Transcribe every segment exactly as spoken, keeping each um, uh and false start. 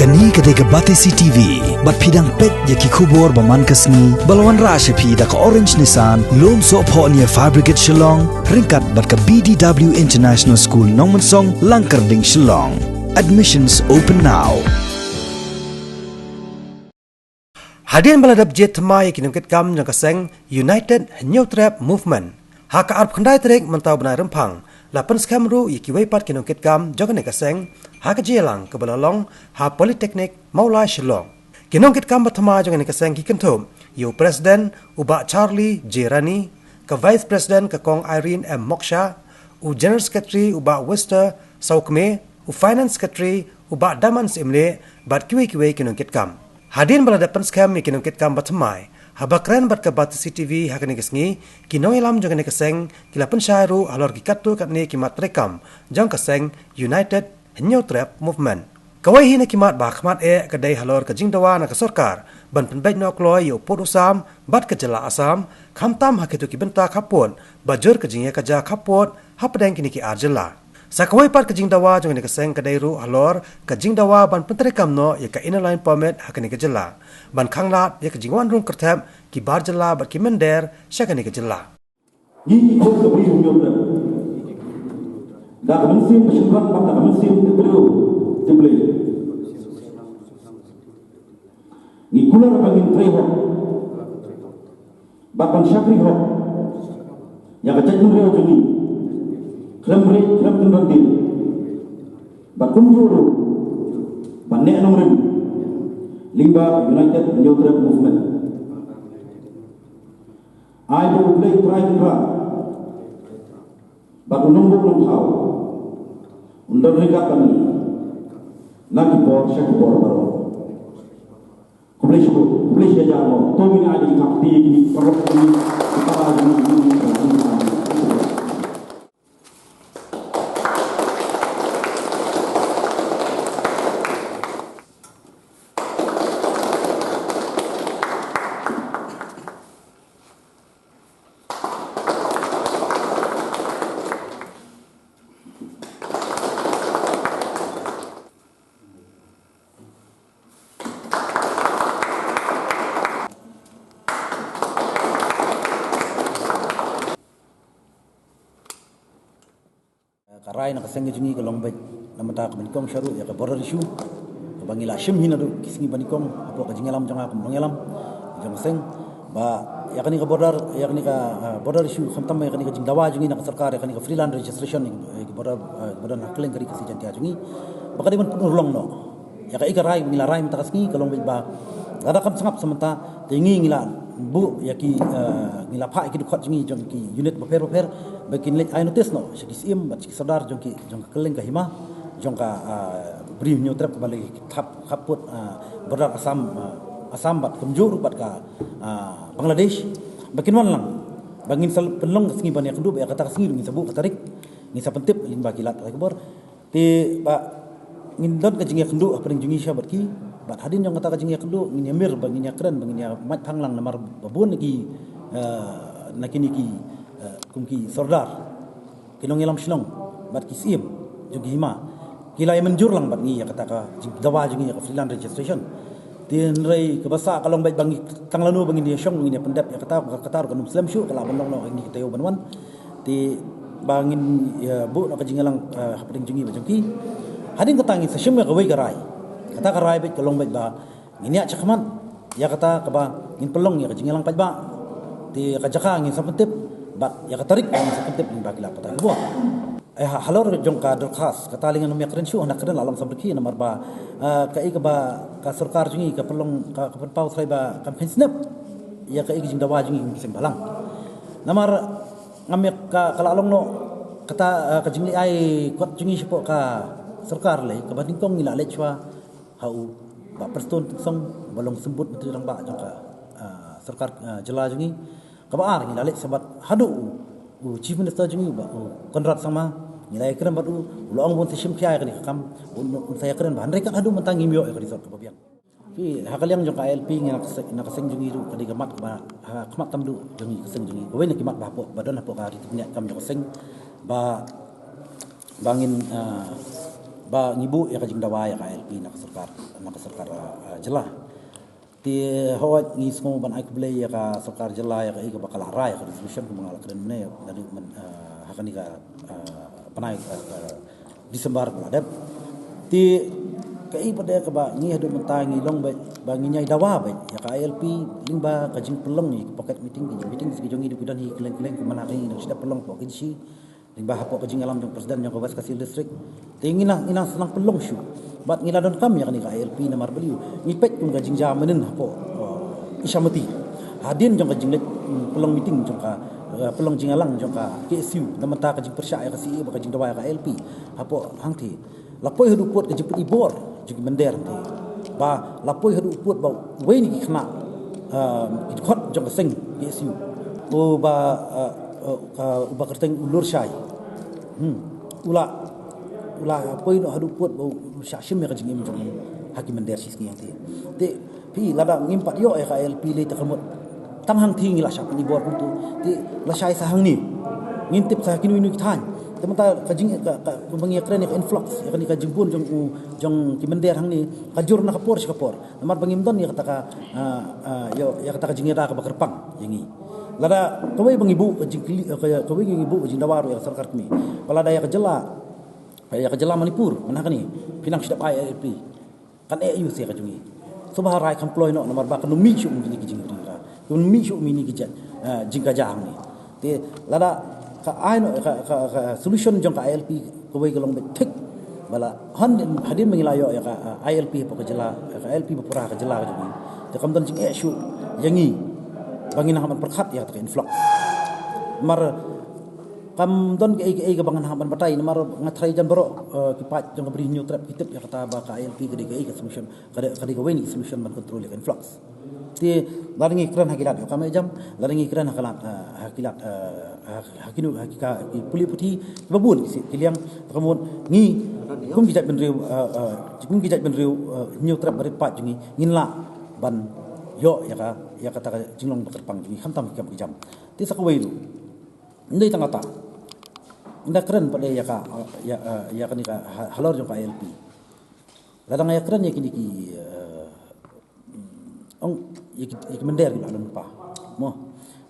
Kane ka dei ka Batesi T V, bad phi dang peit ïa ki khubor ba man ka sngi, ba la wanrah sha phi da ka Orange Nissan, Lumsohphoh near Fire Brigade Shillong, ryngkat bad ka B D W International School Nongmensong, Langkyrding, Shillong. Admissions open now. Hadien ba la dep jied thymmai ïa ki nongkitkam jong ka seng United Hynñiewtrep Movement, ha ka arphew khyndai tarik mynta u bnai Rymphang, la pynskhem ruh ïa kiwei pat ki nongkitkam jong kane ka seng ha ka jingïalang kaba la long ha Polytechnic Mawlai, Shillong. Ki nongkitkam ba thymmai jong kane ka seng ki kynthup ïa u President u Bah Charlie J Rani, ka Vice President ka Kong Irene M Moksha, u General Secretary u Bah Wester Sawkmie, u Finance Secretary u Bah Daman Syiemlieh, bad kiwei kiwei ki nongkitkam. Hadien ba la dep pynskhem ïa ki nongkitkam ba thymmai, haba kren bad ka Batesi T V ha kane ka sngi, ki nongïalam jong kane ka seng ki la pynshai ruh halor ki katto katne ki mat treikam jong ka seng United Hynñiewtrep Movement. Kawei hi na ki mat ba ha khmat eh ka dei halor ka jingdawa na ka sorkar ban pynbeit noh kloi ïa u pud u sam bad ka jylla Assam, khamtam ha kito ki bynta khappud ba jur ka jingïakajia khappud hapdeng kine ki ar jylla. Sa kawei pat ka jingdawa jong kane ka seng ka dei ruh halor ka jingdawa ban pyntreikam noh ïa ka Inner Line Permit ha kane ka jylla, ban khanglad ïa ka jingwan rung kyrthep ki bar jylla bad ki mynder sha kane ka jylla. Ngi ki khun ka Bri Hynñiewtrep, da ka mynsiem ka shynrang bad da ka mynsiem ka briew tip Blei, ngi kular ba ngin trei hok bad ban shakri hok ïa ka jaitbynriew jong ngi, khlem rit khlem kynran dien, bad kumjuh ruh ban neh nongrim lyngba United Hynñiewtrep Movement. Ai ba U Blei Trai Kynrad bad U Nongbuh Nongthaw un don ryngkat bad ngi na ki por sha ki por baroh. Khublei shibun, khublei shi hajar nguh. To ngin ai da ki thapti ïa ki paralok jong ngi, ki para jong ngi, ki para jong ngi. Ka rai na ka seng ka jong ngi ka long beit namar ka ba nyngkong sha ruh ïa ka border issue, kaba ngi la shim hi naduh ki sngi ba nyngkong hapoh ka jingïalam jong nga kum u nongïalam jong ka seng. Ba ïa kane ka border, ïa kane ka, ah, border issue, khamtam ïa kane ka jingdawa jong ngi na ka sorkar ïa kane ka free land registration, ïa ka border, ah, border na kylleng ka ri Khasi Jaiñtia jong ngi, ba ka dei ban pynurlong noh ïa kaei ka rai ba ngi la rai mynta ka sngi, ka long beit ba lada kam sngap sa mynta, te ngi ngi la buh ïa ki, eh, ngi la phah ïa ki dkhot jong ngi jong ki unit bapher bapher ba kin leit ai notice noh sha ki Syiem bad sha ki sordar jong ki, jong ka kylleng ka hima jong ka, eh, Bri Hynñiewtrep kaba la thap khappud, eh, border Assam, eh, Assam bad kumjuh ruh bad ka, eh, Bangladesh, ba kin wan lang, ba ngin sa pynlong ka sngi ban ïakynduh, ba ïa kata ka sngi ruh ngin sa buh ka tarik, ngin sa pyntip lyngba ki lad pathai khubor. Te ba ngin don ka jingïakynduh hapdeng jong ngi sha bad ki, bad hadien jong kata ka jingïakynduh ngin ïamir ba ngin ïakren, ba ngin ïamait phang lang namar ba bun na ki, eh, na kine ki, eh, kum ki sordar, ki nongïalam shnong bad ki Syiem jong ki hima, ki la ïamynjur lang bad ngi ïa kata ka jingdawa jong ngi ïa ka free land registration. Te hynrei kaba sah ka long beit ba ngi tang lano ba ngin ïashong, ngin ïapyndep ïa kata, kata ruh kan ym slem shuh, ka lah ban long noh ha kine ki taïew ban wan. Te ba ngin, ïa, buh noh ka jingïalang, eh, hapdeng jong ngi bad jong ki. Hadien kata ngin sa shim ïa kawei ka rai. Kata ka rai beit ka long beit ba ngin ïaid shakhmat ïa kata kaba ngin pynlong ïa ka jingïalang paidbah. Te ka jaka ngin sa pyntip bad ïa ka tarik ngin sa pyntip lyngba ki lad pathai khubor. Eh, ha, halor jong ka dorkhas, kata lei ngan ym ïakren shuh, hana kren la long samrkhie namar ba, eh, kaei kaba ka sorkar jong ngi ka pynlong, ka, ka pynpaw tharai ba kam kheiñ snep ïa kaei ka jingdawa jong ngi kum ki seng bhalang. Namar ngam ïa ka, ka la long noh kata, eh, ka jingleh ai kot jong ngi shapoh ka sorkar lei, kaba nyngkong ngi la leit shuwa ha u Bah Prestone Tynsong ba long symbud Myntri Rangbah jong ka, eh, sorkar, eh, jylla jong ngi. Kaba ar ngi la leit sambat haduh u, u Chief Minister jong ngi, u Bah, u Conrad Sangma, ngi la ïakren bad u, u la ong ba un sa shim khia ïa kane ka kam, un, un sa ïakren bha. Hynrei kat haduh mynta ngim ïoh ïa ka result kaba biang. Phi, ha ka liang jong ka I L P ngi na ka se-, na ka seng jong ngi ruh ka dei ka mat kaba, ha, ka mat tam duh jong ngi ka seng jong ngi. Kawei na ki mat ba hapoh, ba don hapoh ka ri tip niat kam jong ka seng. Ba, ba ngin, ah, ba ngi buh ïa ka jingdawa ïa ka I L P na ka sorkar, na ka sorkar, ah, ah, jylla. Te hooid ngi sngew ban ai khublei ïa ka sorkar jylla ïa ka, ïa kaba ka la rai ïa ka resolution kumba nga la kren mynne, naduh myn, ah, ha kane ka, ah, bnai, ah, ah, December ba la dep. Te kaei pat de kaba ngi haduh mynta ngi long beit ba ngin ïai dawa beit ïa ka I L P lyngba ka jingpynlong ïa ki pocket meeting, ki meeting ki jong ngi, ki don hi kylleng kylleng, kumba nga la kren, ngi dang shu dep pynlong hapoh Kynshi, lyngba hapoh ka jingïalam jong President jong ka West Khasi Hills District. Te ngi nang, ngi nang sdang pynlong shuh. Bad ngi la donkam ïa kane ka I L P namar balei, ngi peit kum ka jingjia mynhynnin hapoh, uh, Ichamati. Hadien jong ka jingleit, mm, pynlong meeting jong ka, uh, pynlong jingïalang jong ka K S U na bynta ka jingpyrshah ïa ka C A A bad ka jingdawa ïa ka I L P hapoh hangthie. La poi haduh pud ka jingpynibor jong ki mynder hangthie. Ba la poi haduh pud ba uwei na ki khynnah, ah, ki dkhot jong ka seng K S U, uba, ah, ah, ka, uba kyrteng u Lurshai, hmm, u la, u la poi noh haduh pud ba u shah shim ïa ka jingim jong u ha ki mynder shisngi hangthie. Te phi, lada ngim pat ïoh ïa ka I L P lei, te ka mut tang hangthie ngi la shah pynibor kumto. Te lashai sa hangne, ngim tip sa ha kino kino ki thaiñ. Te mynta ka jing, ka, ka, kumba ngi ïakren ïa ka influx, ïa kane ka jingbun jong u, jong ki mynder hangne, ka jur na ka por sha ka por. Namar ba ngim don ïa kata ka, ah, ah, ïa, ïa kata ka jingïada kaba kyrpang ïa ngi. Lada kawei ba ngi buh ka jingkylli, eh, ka, kawei ngi buh ka jingdawa ruh ïa ka sorkar kmie, ba lada ïa ka jylla, ïa ka jylla Manipur mynta kane, phi nang shu dep ai I L P, kan eh aïu sa ïa ka jong ngi? Sngewbha rai kham kloi noh, namar ba kan ym mih shuh mih ïa kine ki jingïada, kan ym mih shuh mih ïa kine ki jait, eh, jingkajia hangne. Te lada ka ai noh ka, ka, ka solution jong ka I L P kawei ka long beit thik. Ba la hadien, hadien ba ngi la ïoh ïa ka, eh, I L P hapoh ka jylla, ka I L P ba pura ha ka jylla ka jong ngi, te kam don jingeh shuh ïa ngi ba ngin nang hap ban pyrkhat ïa kata ka influx. Namar kam don kaei kaei kaba ngan hap ban batai, namar nga tharai jan baroh, eh, ki paid jong ka Bri Hynñiewtrep ki tip ïa kata ba ka I L P ka dei kaei ka solution, ka dei, ka dei kawei na ki solution ban control ïa ka influx. Te lada ngi kren ha ki lad ïoh kam ïoh jam, lada ngi kren ha ki lad, eh, ha ki lad, eh, ha, ha kino, ha ki ka, ki pule puthi kiba bun ki liang, te ka mut ngi kum ki jaitbynriew, eh, eh, kum ki jaitbynriew, eh, Hynñiewtrep ba rit paid jong ngi, ngin lah ban ïoh ïa ka, ïa kata ka jinglong ba kyrpang jong ngi khamtam ki kam ki jam. Te sa kawei ruh, ym dei tang kata, ynda kren pat de ïa ka, ïa, ïa kane ka ha-, halor jong ka I L P. Lada nga ïakren ïa kine ki, eh, ong, ïa ki, ïa ki mynder kiba la don pa, mo,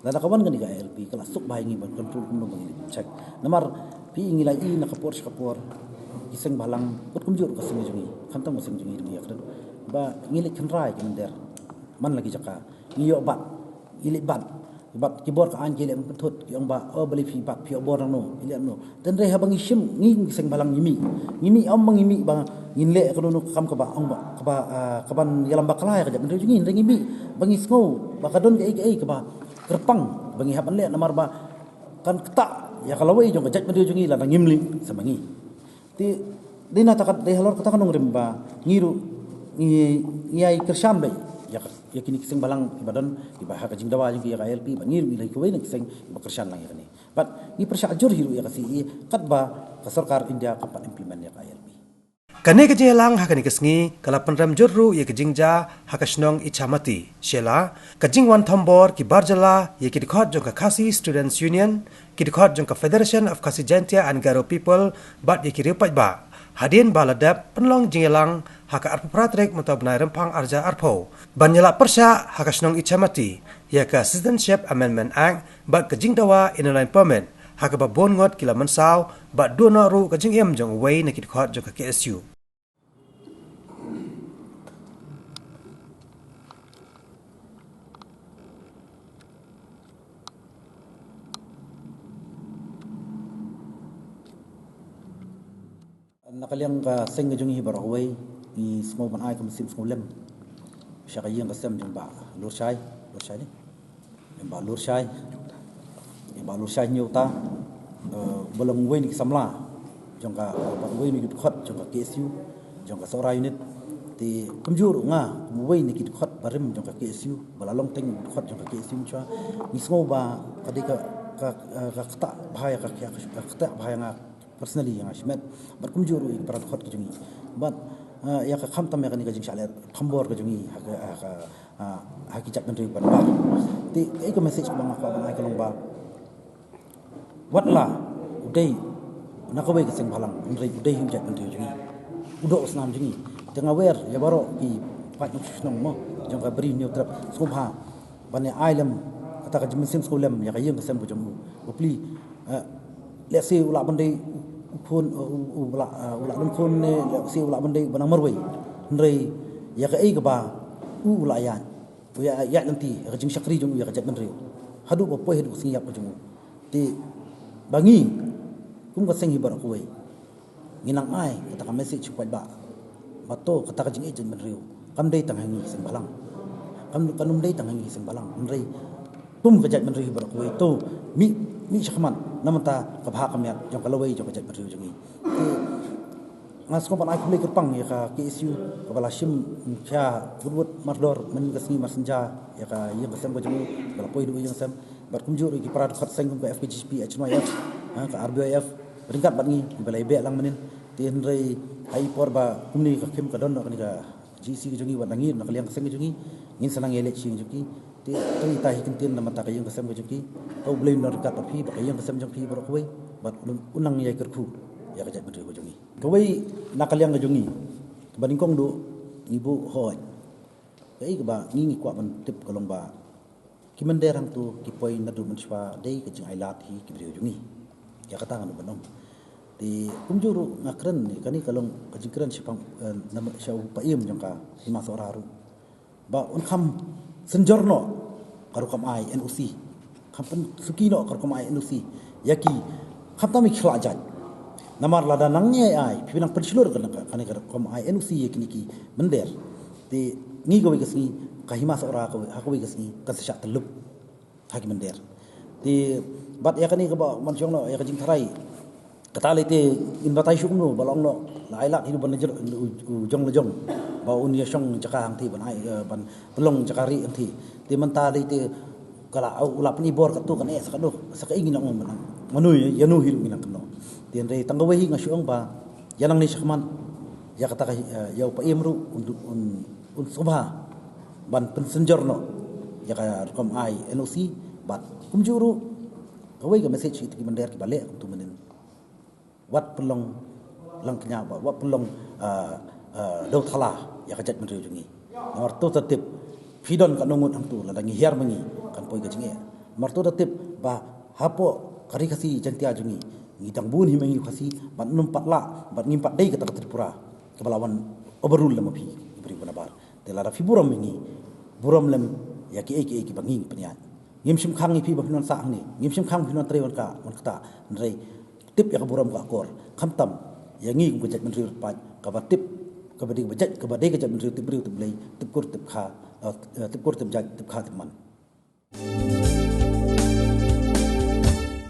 lada ka wan kane ka I L P ka la suk bha ïa ngi ban control kumno ba ngi leit check. Namar phi, ngi la ïohi na ka por sha ka por, ki seng bhalang, bad kumjuh ruh ka seng jong ngi, khamtam ka seng jong ngi ruh ngi ïakren ba ngi leit kynrei ki mynder man la ki jaka. Ngi ïoh bat, ngi leit bat, bat ki bor ka aiñ ki leh ban pynthut, ki ong ba, oh, balei phi bat, phi ïoh bor nangno, phi leh nangno. Hynrei haba ngi shim, ngi, ngi seng bhalang ngi mih, ngi mih, ym ba ngi mih ba ngin leh kano kano ka kam kaba, ong ba, kaba, ah, kaban ïalam bakla ïa ka jaitbynriew jong ngi, hynrei ngi mih ba ngi sngew ba ka don kaei kaei kaba kyrpang ba ngi hap ban leh, namar ba kan ktah ïa ka lawei jong ka jaitbynriew jong ngi lada ngim leit sa ma ngi. Te dei na kata ka, dei halor kata ka nongrim ba ngi ruh ngi, ngi ïai kyrshan beit ïa ka, ïa kine ki seng bhalang kiba don, kiba ha ka jingdawa jong ki ïa ka I L P, bad ngi ruh ngi la kawei na ki seng kiba kyrshan lang ïa kane. Bad ngi pyrshah jur hi ruh ïa ka C A A katba ka sorkar India kam pat implement ïa ka I L P. Kane ka jingïalang ha kane ka sngi ka la pynrem jur ruh ïa ka jingjia ha ka shnong Ichamati, Shella, ka jingwan thombor ki bar jylla ïa ki dkhot jong ka Khasi Students Union, ki dkhot jong ka Federation of Khasi Jaintia and Garo People, bad ïa ki riew paidbah, hadien ba la dep pynlong jingïalang ha ka arphew phra tarik mynta u bnai Rymphang arhajar arphew, ban ïalap pyrshah ha ka shnong Ichamati ïa ka Citizenship Amendment Act bad ka jingdawa Inner Line Permit, ha kaba bun ngut ki la mynsaw bad duh noh ruh ka jingim jong uwei na ki dkhot jong ka K S U. Na ka liang ka seng ka jong ngi baroh kawei, ngi sngew ban ai ka mynsiem sngewlem sha ka ïing ka sem jong Bah Lurshai, Lurshai ne? Jong Bah Lurshai, jong Bah Lurshai Hynñiewta, eh, ba long uwei na ki samla jong ka, eh, bad uwei na ki dkhot jong ka K S U, jong ka Sohra Unit. Te kumjuh ruh nga kum uwei na ki dkhot barim jong ka K S U, ba la long teng dkhot jong ka K S U mynshuwa, ngi sngew ba ka dei ka, ka, eh, ka ktah bha ïa ka, ka, ka ktah bha ïa nga personally, ïa nga shimet, bad kumjuh ruh ïa ki para dkhot ka jong ngi. Bad, eh, ïa ka khamtam ïa kane ka jingshah leh thombor ka jong ngi ha ka, ha ka, ah, ha ki jaitbynriew ban bar. Te kaei ka message kaba nga kwah ban ai ka long ba, wat la u dei na kawei ka seng bhalang, hynrei u dei hi u jaitbynriew jong ngi. u doh u snam jong ngi. Te nga wer ïa baroh ki paid nongshong shnong mo jong ka Bri Hynñiewtrep, sngewbha ban ïa ai lem kata ka jingmynsiem sngewlem ïa ka ïing ka sem ka jong u. Ba pli, eh, lehse u lah ban dei u khun, u, u, u lah, eh, u lah ban khun ne lehse u lah ban dei u ba nang marwei. Hynrei ïa kaei kaba u, u lah ïaid, u ïa, ïaid lynti ïa ka jingshakri jong u ïa ka jaitbynriew haduh ba poi haduh ka sngi ïap ka jong u. Te ba ngi kum ka seng hi baroh kawei ngi nang ai kata ka message sha u paidbah ba to kata ka jingïeit jaitbynriew kam dei tang ha ngi seng bhalang. Kam, kam dei tang ha ngi seng bhalang. Hynrei kum ka jaitbynriew hi baroh kawei to mih, mih shakhmat na bynta ka bha ka miat jong ka lawei jong ka jaitbynriew jong ngi. Te nga sngewbha ban ai khublei kyrpang ïa ka K S U kaba la shim khia wut wut mardor mynta ka sngi marsynja ïa ka ïing ka sem ka jong u, ba la poi haduh ïing sem. Bad kumjuh ruh ki para dkhot seng kum ka F K G P, H Y F, ha, ka R B Y F ryngkat bad ngi kiba la ïabeh lang mynnin. Te hynrei ha i por ba kumne ka khim ka don noh kane ka G C ka jong ngi wat na ngi na ka liang ka seng ka jong ngi, ngin sa nang ïaleit sha ïing jong ki. Te to ita hi ktien na bynta ka ïing ka sem ka jong ki. Ka U Blei un don ryngkat bad phi bad ka ïing ka sem jong phi baroh kawei. Bad un, un nang ïai kyrkhu ïa ka jaitbynriew ka jong ngi. Kawei na ka liang ka jong ngi kaba nyngkong duh ngi buh hooid. Kaei kaba ngi ngi kwah ban tip ka long ba ki mynder hangto ki poi naduh mynshuwa dei ka jingailad hi ki briew jong ngi. Ïa kata ngan ong. Te kumjuh ruh nga kren ne kane ka long ka jingkren shaphang, eh, na sha u paiem jong ka Hima Sohra ruh. Ba un kham synjor noh ka rukom ai N O C. Kham pynsuki noh ka rukom ai N O C ïa ki khamtam ïa ki khlad jait. Namar lada nang ïai ai phi nang pynshlur kane ka, kane ka rukom ai N O C ïa kine ki mynder. Te ngi kawei ka sngi ka Hima Sohra kawei, ha kawei ka sngi kan sa shah tyllup ha ki mynder. Te bad ïa kane kaba man shong noh ïa ka jingtharai. Kata lei te in batai shuh kumno ba long noh la ai lad hi ban jong la jong ba un ïa shong jaka hangti ban ai, eh, ban pynlong jaka ri hangti. Te mynta lei te ka la u la pynibor katto kan eh sa katno sa ka ing nang manu ïa nu hi nang kano. Te hynrei tang kawei hi nga shu ong ba ïa nang ni shakman ïa kata ka, eh, ïa u paiem ruh un, un, un sngewbha ban pynsynjor noh ïa ka rukom ai N O C bad kumjuh ruh kawei ka message ïa ki mynder kiba leh kumtu mynnin. Wat pynlong lang kñia ba wat pynlong, ah, ah, dewthala ïa ka jaitbynriew jong ngi. Namar to ta tip phi don katno ngut hangto lada ngi hiar ma ngi kan poi ka jingeh. Namar to ta tip ba hapoh ka Ri Khasi Jaiñtia jong ngi ngi dang bun hi ma ngi Khasi bad nym pat lah bad ngim pat dei kata ka Tripura kaba la wan overrule lem ma phi ki briew ba nabar. Te lada phi burom ïa ngi burom lem ïa kiei kiei kiba ngi pynïaid. Ngim shim khang ïa phi ba phin wan sah hangne, ngim shim khang ba phin wan trei wan kah wan ktah. Hynrei tip ïa ka burom ka akor khamtam ïa ngi kum ka jaitbynriew paid kaba tip kaba dei kaba jait kaba dei ka jaitbynriew tip briew tip Blei tip kur tip kha, eh, tip kur tip jait tip kha tip man.